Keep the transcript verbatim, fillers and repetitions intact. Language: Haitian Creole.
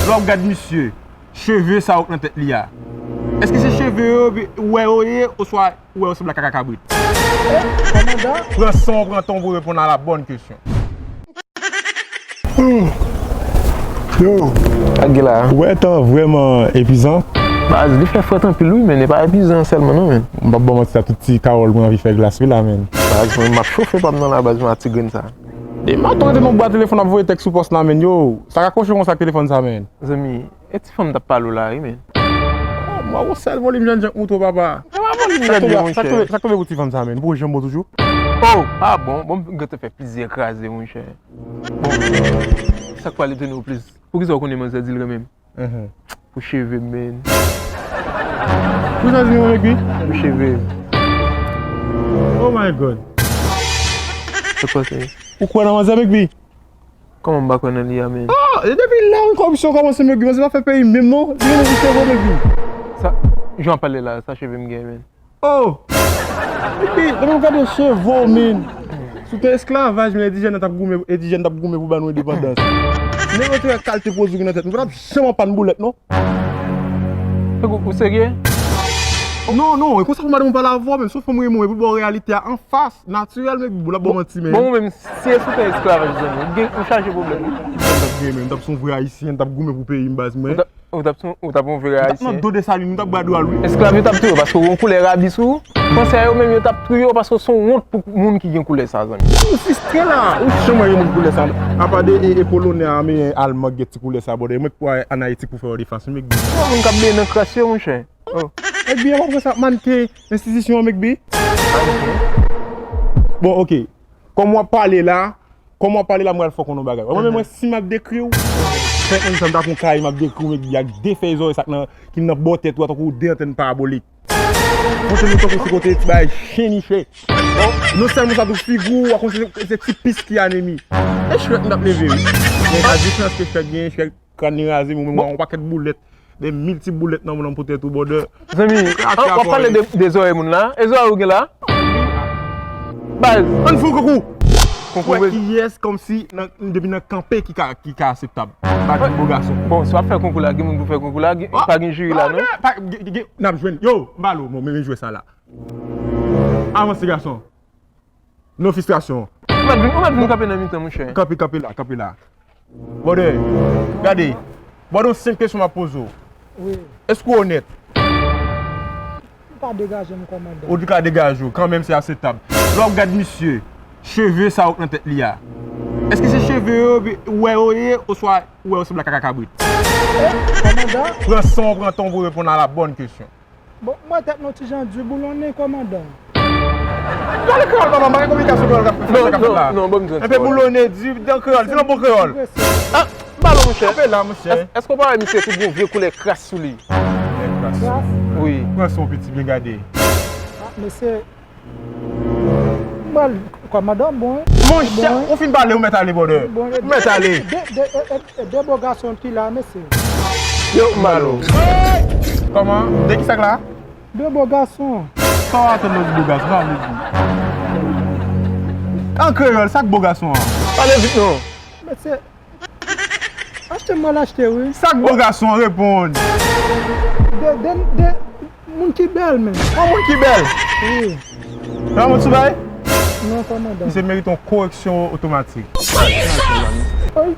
Lè w ap gad misye, cheve sa yo k nan tèt li a, èske se cheve yo ou wè yo ye, oswa ou wè yo sanble ak kaka kabrit? Kòmandan? Pran san w, pran tan w pou w reponn a la bòn kesyon. Yo, sa k gen la? Ou wè tan vrèman epizan? Baz, li fè frèt anpil wi, men li pa epizan sèlman non, men. M p ap ba w manti, sa tout ti kawòl mwen anvi fè glas wi la, men. Baz, mwen m ap chofe pa m nan la, baz, mwen a ti grenn sa. Depi maten w rete nan bwa telefòn ap voye tèks sou pòs la, men. Yo, sa ka kwoche konsa ak telefòn sa, men? Zanmi, e ti fanm t ap pale w la wi, men. Oh, mwen, ou sèl volim jènjan k moute w, papa. E pa volim jènjan, monchè. Sa k tonbe, sa k tonbe pou ti fanm sa, men? Ou poko janm bon toujou? Oh, ah bon, bon, m gentan fè plizyè kraze, monchè. Bon, sa k pral etone w plis? Poukisa w konnen manzè di l renmen m? Mhm. Pou cheve m, men. Poukisa w di l renmen m? Pou cheve m. Oh my God. Sa k pase? Ou kwè nan manzè, Mekbi? Kòman m pa kwè nan li a, men? Ah, e depi lè yon kòripsyon kòmanse, Mekbi, manzè pa fè peyi menm non. Li renmen pou cheve w, Mekbi. Sa, jan w ap pale la, sa cheve m gen, men? Oh! Epi, depi m gade cheve w, men. Si w te esklavaj, men endijèn t ap goumen, endijèn t ap goumen pou ban nou endepandans. Nèg yo te wè kalte pwodui ki nan tèt nou, nou pa t ap janm anpàn boulèt, non. Ou, ou serye? Non, non, e konsa pou madanm ou pale avè w, men si w fè m renmen w, epi l ba w reyalite a anfas, natirèl, men boul ap ba w manti, men. Bon, ou menm, si e sou tè esklavaj, zanmi, ou gen, ou chaje pwoblèm, wi. M t ap gen, men, m t ap se yon vrè ayisyen, m t ap goumen pou peyi m, baz mwen. Ou t ap, ou t ap, ou t ap yon vrè ayisyen. M t ap nan do Desalin, m t ap bradwal, wi. Esklav yo t ap touye w paske w gen yon koulè rabi sou ou. Fransè yo menm, yo t ap touye w paske w se yon wont pou moun ki gen koulè sa, zanmi. Ou fristre la, ou janm wè yon moun koulè sa. Apa de e, e polonè, ameyen, alman, gen ti koulè sa, brother. Mwen k wè ann Ayiti pou fè yo defans, men. Yon moun k ap benyen nan kras yo, monchè. Oh. Ebyen, w ap wè sa ap manke enstitisyon an, Mekbi. Bon, oke. Kòm w ap pale la, kòm w ap pale la, mwen al fè w konn yon bagay. Mwen menm, mwen, si m ap dekri w, fèk mwen di sa, m ta pran kay, m ap dekri w, Mekbi, ak de fèy zòrèy sa k nan, ki nan bò tèt ou a, tankou de antèn parabolik. Kote nou tankou se kote ti bagay chen niche. Non sèlman sa, tou figi w, w ap konn se, se ti pis ki anemi. E Shrek m t ap leve, wi. Men pa diferans ke Shrek genyen, Shrek Kràn li raze, mwen menm, yon pakèt boulèt, de mil ti boulèt nan, nan pou tèt ou, brother. Zanmi, w ap pale de, de zòrèy moun la? E zòrèy ou gen la? Baz. Ann fè yon konkou. Konkou. Wè kiyès, kòmsi, nan, depi nan kanpe ki ka, ki ka akseptab. Pa gen bo gason. Bon, si w ap fè konkou la, gen moun pou fè konkou la, gen, pa gen jiri la, non? Pa, gen, gen, gen, n ap jwenn. Yo, m ba l ou, bon, men jwe sa la. Avanse, gason. Non, fristrasyon. Ou mèt vin, ou mèt vin kanpe nan mitan, monchè. Kanpe, kanpe la, kanpe la. Brother, gade. Brother, yon senp kesyon m ap poze w. Wi. Èske w onèt? M ka degaje m, kòmandan. Ou ka degaje w, kanmenm se akseptab. Lè w ap gad misye, cheve sa yo k nan tèt li a, èske se cheve yo ou wè yo ye, oswa ou wè yo sanble ak kaka kabrit? E, kòmandan? Pran san w, pran tan w pou w reponn a la bòn kesyon. Bon, mwen tèt nou ti jan di boulonnen, kòmandan. Pale kreyòl, papa, m pa gen kominikasyon kreyòl k ap fèt la. Non, non, non, ban m di yon ti pawòl. Enpe boulonnen, di nan kreyòl, di nan bon kreyòl. Ah, balo, monchè. Kanpe la, monchè. Èske w pa wè misye tout gon vye koulè kras sou li? Koulè kras. Kras? Wi. Pran san w, piti, byen gade. Ah, mesye. Bon, kòmandan bon, wi. Monchè, ou fin pale, ou mèt ale, brother. Ou mèt ale. De, de, e, e, e, de bo gason ki la, mesye. Yo, m ba l ou. Kòman? De ki sa k la? De bo gason. Sa w atann lè w di bo gason, sa w vle di? An kreyòl, sa k bo gason an? Pale vit non. Mesye, achte m al achte, wi. Sa k bo gason an, reponn. De, de, de, moun ki bèl, men. Yon moun ki bèl? Wi. Yon moun sou bay? Non, kòmandan. Misye merite yon koreksyon otomatik. Ay.